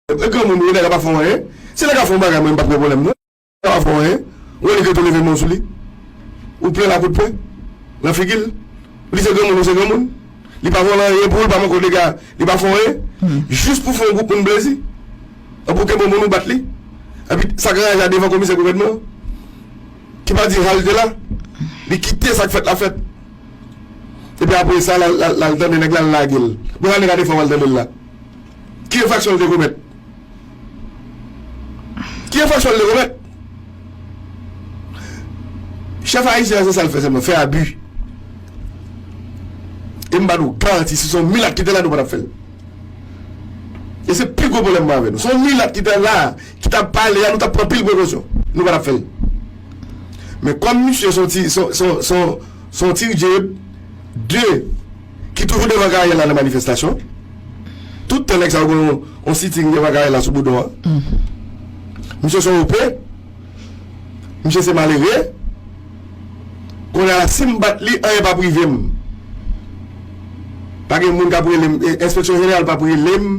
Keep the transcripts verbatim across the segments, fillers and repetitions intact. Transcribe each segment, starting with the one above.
E granmoun, wi, nèg la pa fè anyen. Si nèg la fè yon bagay, mwen, m p ap gen pwoblèm, non. Nèg la pa fè anyen. Ou wè li gentan leve men sou li. Ou plen l a kout pwen. Nan figi l. Ou di se granmoun, ou se granmoun. Li pa vòlè anyen pou ou, li pa manke w dega, li pa fè anyen. Jis pou fè yon gwoup moun plezi. Epi ou kenbe yon moun, ou bat li. Epi sa k anraje a devan komisè gouvènman an. Ki pa di halte la. Li kite sa k fèt la fèt. Epi apre sa, l al, l al, l al tande nèg la, l lage l. Bon, sa nèg la te fè w al tande l la. Ki enfraksyon l te komèt? Ki enfraksyon l te komèt? Chèf ayisyen an, se sa l fè sèlman, fè abi. E m ba nou garanti, si se yon milat ki te la, nou pa t ap fè l. E se pi gwo pwoblèm mwen avè nou. Se yon milat ki te la, ki t ap pale a, nou t ap pran pil prekosyon. Nou pa t ap fè l. Men kòm misye se yon ti, se yon, se yon, se yon, se yon ti djeb, de, ki toujou devan karyè l la nan manifestasyon. Tout tan nèg sa yo gen yon, yon sitting devan karyè l la sou boudon an. Misye se yon O P. Misye se malere. Kounye a la, si m bat li, anyen p ap rive m. Pa gen moun k ap rele m, e, enspeksyon jeneral p ap rele m.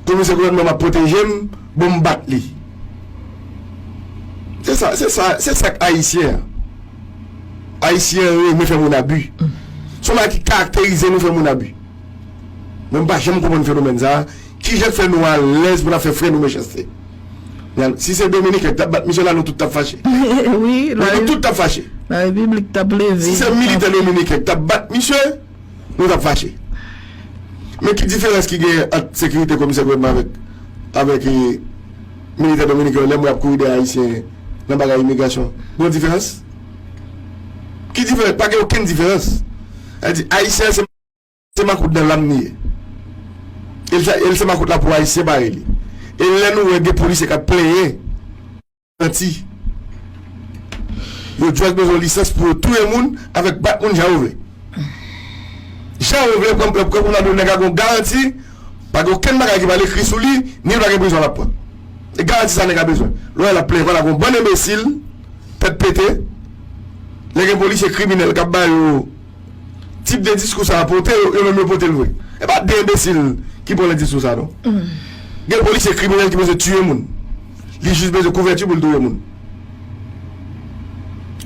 Komisè gouvènman m ap pwoteje m. Bon, m bat li. Se sa, se sa, se sa k ayisyen an. Ayisyen an renmen fè moun abi. Se yon bagay ki karakterize nou, fè moun abi. Mwen, m pa janm konprann fenomèn sa a. Kijan k fè nou alèz pou n ap fè frè nou mechanste? Si se Dominiken k t ap bat misye la, nou tout t ap fache. Wi, nou tout t ap fache. Larepiblik t ap leve. Si se militè dominiken k t ap bat misye, nou t ap fache. Men ki diferans ki genyen ant sekirite komisè gouvènman avèk, avèk, eh, militè dominiken yo lè m wè y ap kouri dèyè ayisyen nan bagay imigrasyon? Gon diferans? Ki diferans? Pa gen okenn diferans. Sa di, ayisyen se, se makout nan lam li ye. E l sa, e l se makout la pou ayisyen parèy li. E lè nou wè gen polisye k ap plenyen, manti. Yo jis bezwen lisans pou yo touye moun avèk bat moun jan yo vle. Jan yo vle, pran, pran, pran, pran, nèg la gen yon garanti, pa gen okenn bagay ki pral ekri sou li, ni l pa gen prizon l ap pran. E garanti sa nèg la bezwen. Lè w wè l ap plenyen, vwala gen yon bann enbesil, tèt pete, lè gen polisye kriminèl k ap ba yo tip de diskou sa a pote, yo, yo menm yo pote l vre. E pa de enbesil ki pran diskou sa a, non. Gen polisye kriminèl ki bezwen tiye moun. Li jis bezwen kouvèti pou l touye moun.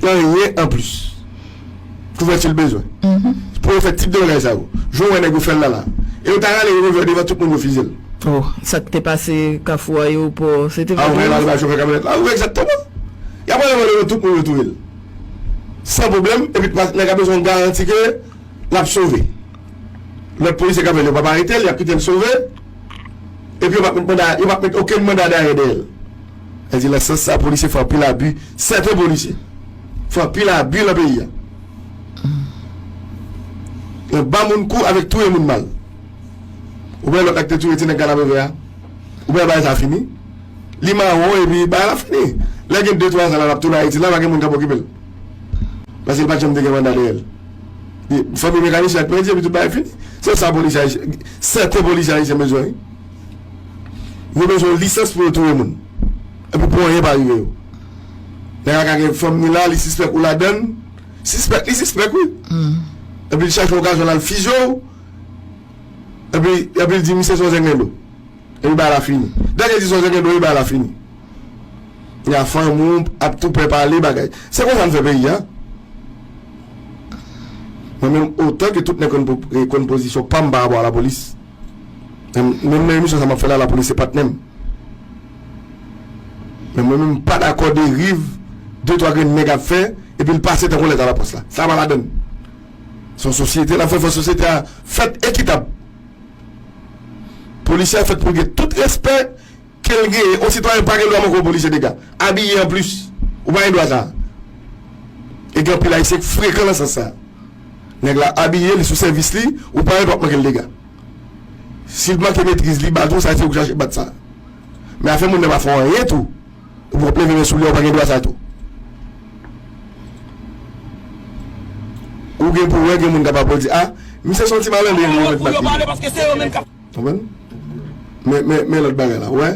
Anyen anplis. Kouvèti l bezwen. Pou yo fè tip de bagay sa yo. Jan w wè nèg yo fè l la la. E yo ta rale revòlvè devan tout moun, yo fize l. Oh, sa k te pase Kafou Ayewopò, se te vre. A, w wè la, l al chofè kamyonèt la. Wi, egzakteman. Y ap rale revòlvè devan tout moun, yo touye l. San pwoblèm, epi nèg la bezwen yon garanti ke l ap sove. Lòt polisye k ap fè l yo p ap arete l, y ap kite l sove. Epi yo p ap met manda, yo p ap met okenn manda dayè dèyè l. Sa di, nan sans sa, polisye fè anpil abi, sèten polisye fè anpil abi nan peyi a. Nan ba moun kou avèk touye moun mal. Ou wè lòt la ki te touye ti nèg Kanapevè a? Ou wè bagay sa fini? Li mawon epi bagay la fini. Lè gen de twa zan la, l ap tounen Ayiti la, pa gen moun k ap okipe l. Paske l pa t janm te gen manda dèyè l. Li, fanmi mekanisyen ak mèdi, epi tout bagay fini. Se sa polisye ayisyen, sèten polisye ayisyen bezwen, wi. Yo bezwen yon lisans pou yo touye moun. Epi pou anyen pa rive yo. Nèg la ka gen fanm ni la, li sispèk ou ladann. Sispèk, li sispèk, wi. Epi li chache okazyon, l al fizye w. Epi, epi l di, misye se yon zenglendo. Epi bagay la fini. Dèke di se yon zenglendo, epi bagay la fini. Kounye a fanmi w ap tou pè pale bagay. Se konsa n fè peyi a. Mwen menm, otan ke tout nèg konn po-, eh, konn pozisyon pa m pa rapò a lapolis. Menm, menm nan emisyon sa m ap fè la, lapolis se patnè m. Men mwen menm, m pa dakò deriv de twa grenn nèg ap fè, epi l pase tankou lèt a lapòs la. Sa pa ladann. Se yon sosyete, n ap fè, fè sosyete a fèt ekitab. Polisye a fèt pou l gen tout respè ke l genyen. Yon sitwayen pa gen dwa manke yon polisye dega. Abiye anplis. Ou pa gen dwa sa. E gen anpil ayisyen k frekan nan sans sa. Nèg la abiye, li sou sèvis li, ou pa gen dwa manke l dega. Si l manke metriz, li bat ou, sa se ou k chache bat sa. Men afè moun nan pa fè w anyen tou. Ou poko leve men sou li, ou pa gen dwa sa tou. Ou gen pou wè, gen moun k ap ap di, a, misye se yon ti malandren, li mèt bat li. Konprann? Men, men, men lòt bagay la, wè.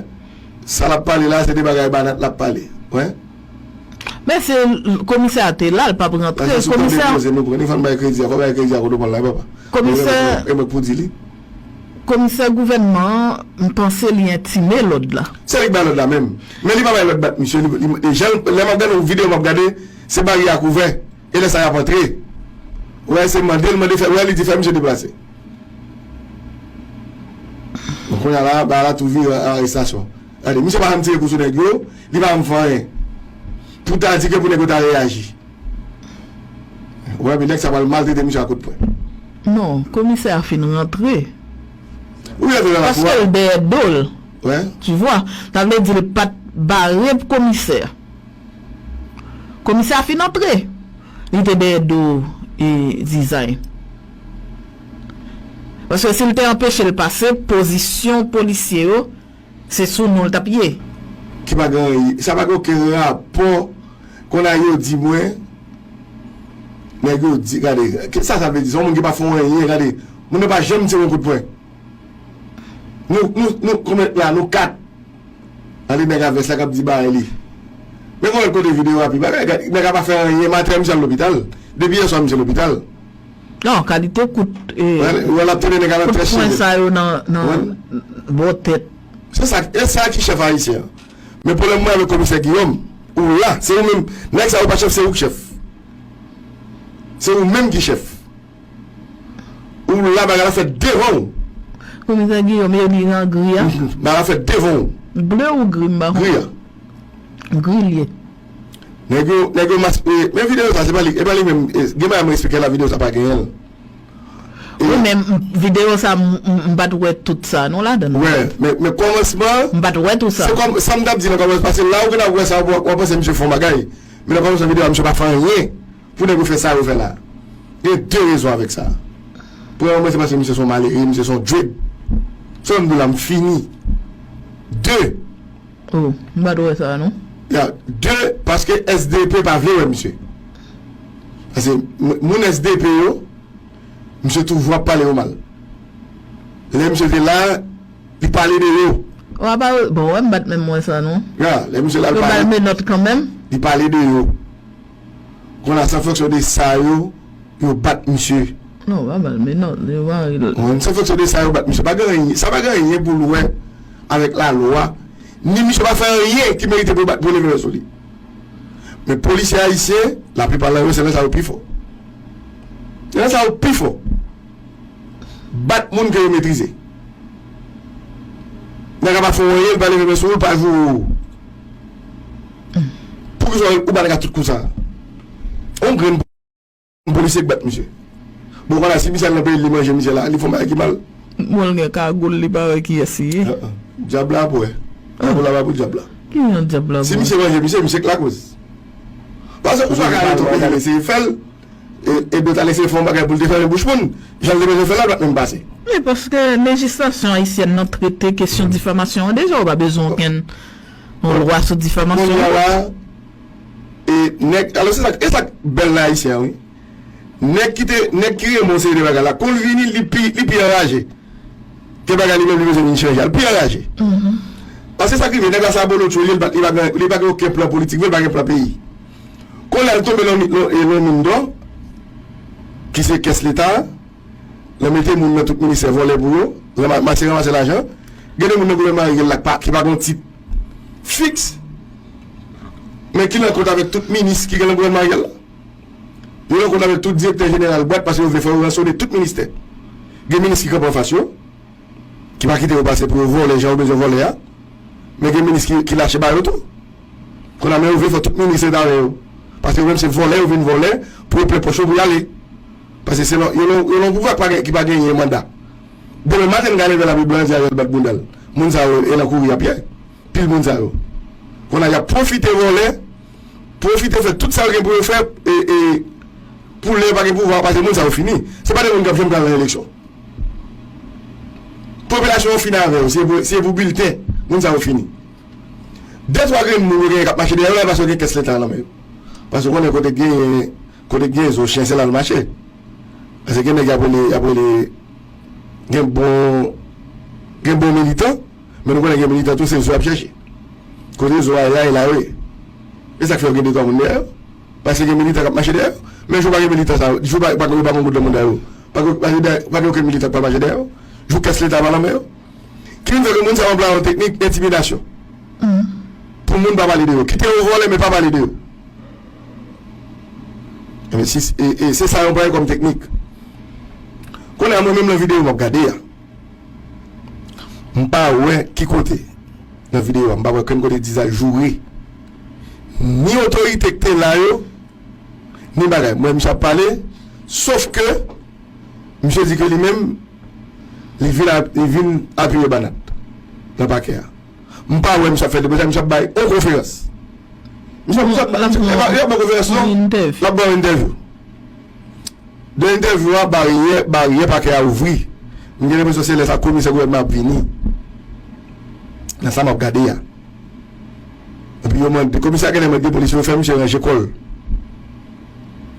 Sa l ap pale la, se de bagay banat l ap pale, wè. Men se l-, komisè a te la, l p ap rantre. Komisè. Poze nou pran, li fè n bay kredi a, fò bay kredi a kote w pran la, papa. Komisè. E mwen k pou di li. komisè gouvènman an, m panse li entime lòd la. Se li k bay lòd la menm. Men li pa bay lòd bat misye. Li, li, e jan, lè m ap gade yon videyo, m ap gade, se baryè a k ouvè. E lè sa y ap antre. Ou wè, se mande l mande fè, ou wè, li di fè misye deplase. Bon, kounye a la, bagay la tou vire an arestasyon. Gade, misye pa janm tire kou sou nèg yo, li pa janm fè anyen. Pou ta di ke pou nèg yo ta reyaji. Ou wè, men nèg sa pral maltrete misye a kout pwen. Non, komisè a fin rantre. Ou wè, nan lakou a. Paske l dèyè do l. Wè. Tu vois? Sa vle di l pa t bare komisè a. Komisè a fin antre. Li te dèyè do, e, Dizay. Paske si l te anpeche l pase, pozisyon polisye yo, se sou nou l t ap ye. Ki pa gen anyen. Sa pa gen okenn rapò. Konn a yo di mwen, nèg yo di, gade, ki sa sa vle di? Se yon moun ki pa fè anyen, gade. Moun nan pa janm tire yon kout pwen. Nou, nou, nou, konbyen la, nou kat. Gade nèg a vès la k ap di bagay li. Men konbyen kote videyo a pi bagay, gade, nèg a pa fè anyen, maten misye al lopital. Depi yè swa misye lopital. Non, kalite kout, e, wè, wè, l ap tande nèg a nan kout pwen sa yo nan, nan bò tèt. Se sa, e sa ki chèf ayisyen an. Men pwoblèm mwen avèk komisè Guillaume, ou la, se ou menm. Nèg sa yo pa chèf, se ou k chèf. Se ou menm ki chèf. Ou la, bagay la fèt devan ou. Komisè Guillaume, yo li nan gri a. Bagay la fèt devan ou. Ble ou gri, m pa konprann. Gri a. Gri l ye. Nèg yo, nèg yo mas-, e, men videyo sa, se pa li, e pa li menm, e, gen bagay mwen eksplike la, videyo sa pa genyen l. Wi, men m, videyo sa, m, m, m pa t wè tout sa, non, ladan l. Wè, men, men kòmansman, m pa t wè tout sa. Se kòm, sa m t ap di nan kòmansman, paske la ou gen ap wè sa, w ap, w ap panse misye fè yon bagay. Men nan kòmansman videyo a, misye pa fè anyen. Pou nèg yo fè sa yo fè la. Gen de rezon avèk sa. Premyèman, se paske misye se yon malere, misye se yon dread. Sa m di la, m fini. De. Oh, m pa t wè sa, non. Ya, de, paske S D P pa vle wè misye. Paske m-, moun S D P yo, misye toujou ap pale yo mal. Lè misye te la, li pale de yo. W ap al, bon, wè, m pa t menm wè sa, non. Ya, lè misye la, li pale. Yo ba l menòt kanmenm. Li pale de yo. Kounye a, se an fonksyon de sa yo, yo bat misye. Non, pa ba l menòt, yo mare l. Wi, se an fonksyon de sa yo bat misye. Pa gen anyen, sa pa gen anyen pou l wè avèk lalwa. Ni misye pa fè anyen ki merite pou bat, pou leve men sou li. Men polisye ayisyen, laplipa nan yo, se nan sa yo pi fò. Se nan sa yo pi fò. Bat moun ke yo metrize. Nèg la pa fè w anyen, li pa leve men sou ou, li pa joure ou. Poukisa ou bat nèg la tout kou sa? On grenn polisye k bat misye. Bon, vwala, si misye al nan peyi l, li manje misye la, li fè yon bagay ki mal. Bon, l gen kagoul, li pa wè kiyès li ye. Ah, ah. Dyab la ap wè. Kagoul la pa pou dyab la. Ki jan dyab la ap wè? Si misye manje misye, misye k lakoz. Paske ou pa ka rete ou eseye fè l, e, e dòt al eseye fè yon bagay pou l te fèmen bouch moun, jan l te bezwen fè l la, l pa t menm pase. Wi, paske lejislasyon ayisyèn nan trete kesyon difamasyon an deja, ou pa bezwen okenn yon lwa sou difamasyon. Kounye a la, e nèg, alò se sa, e sa k bèl nan ayisyen an, wi. Nèg ki te, nèg ki renmen yon seri de bagay la, kou l vini, li pi, li pi anraje ke bagay li menm li bezwen vin chanje a, l pi anraje. Paske sa k rive, nèg la se abolotcho li ye, li pa, li pa gen, li pa gen okenn plan politik vre, li pa gen plan peyi. Kounye a l tonbe nan, nan, nan men moun dò, ki se kès leta, l mete moun nan tout ministè vòlè pou yo, ranma-, mase ranmase lajan. Gen de moun nan gouvènman Ariel la ki pa, ki pa gen yon tit fiks, men ki nan kont avèk tout minis ki gen nan gouvènman Ariel la. Yo nan kont avèk tout direktè jeneral bwat paske yo vle fè yo ransone tout ministè. Gen minis ki kanpe anfas yo, ki pa kite yo pase pou yo vòlè jan yo bezwen vòlè a. Men gen minis ki, ki lache ba yo tou. Kounye a, men yo vle fè tout minis rete avè yo. Paske yo menm se vòlè, yo vin vòlè pou yo plen pòch yo pou y ale. Paske se nan, yo nan, yo nan pouvwa ki pa gen, ki pa genyen manda. Demen maten, n ka leve la, pi blan di Ariel bat bounda l. Moun sa yo, e nan kouri y ap ye. Pil moun sa yo. Kounye a, y ap pwofite vòlè, pwofite fè tout sa yo gen pou yo fè, e, e, pou lè yo pa gen pouvwa, paske moun sa yo fini. Se pa de moun k ap janm pral nan eleksyon. Popilasyon an fini avè yo, se pou, se pou bilten, moun sa yo fini. De twa grenn moun yo genyen k ap mache dèyè yo la, paske yo gen kès leta nan men yo. Paske ou konnen kote k genyen, kote k genyen zo chen, se la l mache. Paske gen nèg y ap rele, y ap rele, gen bon, gen bon militan, men nou konnen gen militan tou, se zo y ap chèche. Kote zo a ye la, e la yo ye. E sa k fè yo gen de twa moun dèyè yo. Paske gen militan k ap mache dèyè yo. Men jou pa gen militan sa yo, jou pa, pa, pa gen moun dèyè yo. Pa gen, pa gen, pa gen okenn militan k pral mache dèyè yo. jou kès Leta pa nan men yo. Ki vin fè ke moun sa yo anplwaye yon teknik entimidasyon. Pou moun pa pale de yo. Kite yo vòlè, men pa pale de yo. Ebyen, si, e, e se sa yo anplwaye kòm teknik. Kounye a, mwen menm nan videyo m ap gade a, m pa wè ki kote nan videyo a, m pa wè kenn kote di sa joure ni otorite ki te la yo, ni bagay. Mwen, misye ap pale, sof ke misye di ke li menm, li vin, a- li vin apiye Banat nan pakè a. M pa wè misye ap fè deblozay, misye ap bay yon konferans. Misye, misye ap, misye, e pa, e pa konferans, non. L ap bay yon entèvyou. De entèvyou a, baryè, baryè pakè a ouvri. M gen lenpresyon se lè sa komisè gouvènman ap vini. Nan sa m ap gade a. Epi yo mande, komisè a genlè mande polisye yo fè misye ranje kò l.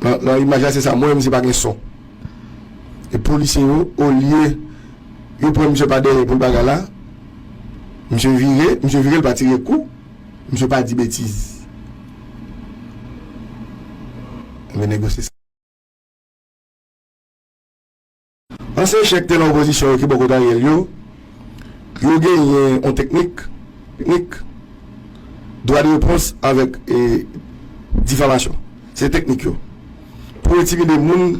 Nan, nan imaj la, se sa m wè, misye pa gen son. E polisye yo, olye yo pran misye pa dèyè pou l bagay la, misye vire, misye vire, l pa tire kou, misye pa di betiz. Ebyen, nèg yo se sa. Ansyen chèf ki te nan opozisyon yo ki bò kote Ariel yo, yo genyen yon teknik, teknik dwa de repons avèk, e, difamasyon. Se teknik yo. Pou entimide moun,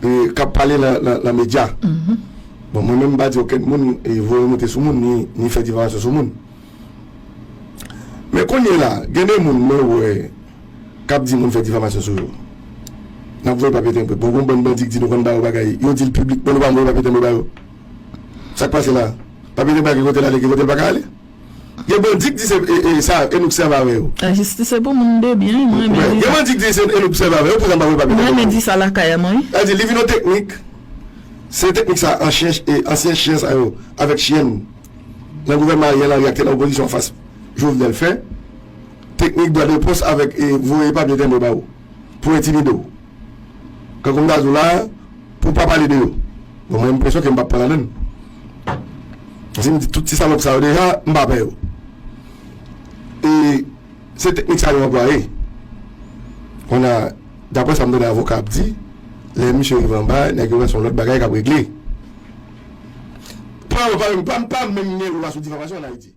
e, k ap pale nan, nan, nan medya. Bon, mwen menm m pa di okenn moun, e, voye monte sou moun, ni, ni fè difamasyon sou moun. Men kounye la, gen de moun mwen wè k ap di moun fè difamasyon sou yo. N ap voye papye tenbre. Bon, gon bann bandi k di nou konn ba yo bagay. Yo di l piblikman nou pa voye papye tenbre ba yo. Sa k pase la? Papye tenbre a ki kote l ale, ki kote l pa ka ale? Gen bandi k di se, e, e, sa, e nou k sèvi avè yo. Lajistis se pou moun de byen, wi, mwen renmen di sa. Gen bandi k di se e nou k sèvi avè yo, pou sa m pa voye papye tenbre ba yo. Mwen renmen di sa lakay mwen, wi. Sa di, li vin yon teknik. Se teknik sa ansyen, e, ansyen chyen sa yo, avèk chyèn. Nan gouvènman Ariel Henry a ki te nan opozisyon anfas Jovenel fè, teknik dwa de repons avèk, e, voye papye tenbre ba yo, pou entimide w. Kankou m ta di w la, pou w pa pale de yo. Bon, mwen, enpresyon ke m p ap pran ladann. Si m di tout ti salòp sa yo deja, m pa pè yo. E se teknik sa yo anplwaye. Kounye a, daprè sa m tande avoka ap di, lè misye rive anba, nèg yo wè se yon lòt bagay k ap regle. Pa, pa, pa, pa menm gen lwa sou difamasyon ann Ayiti.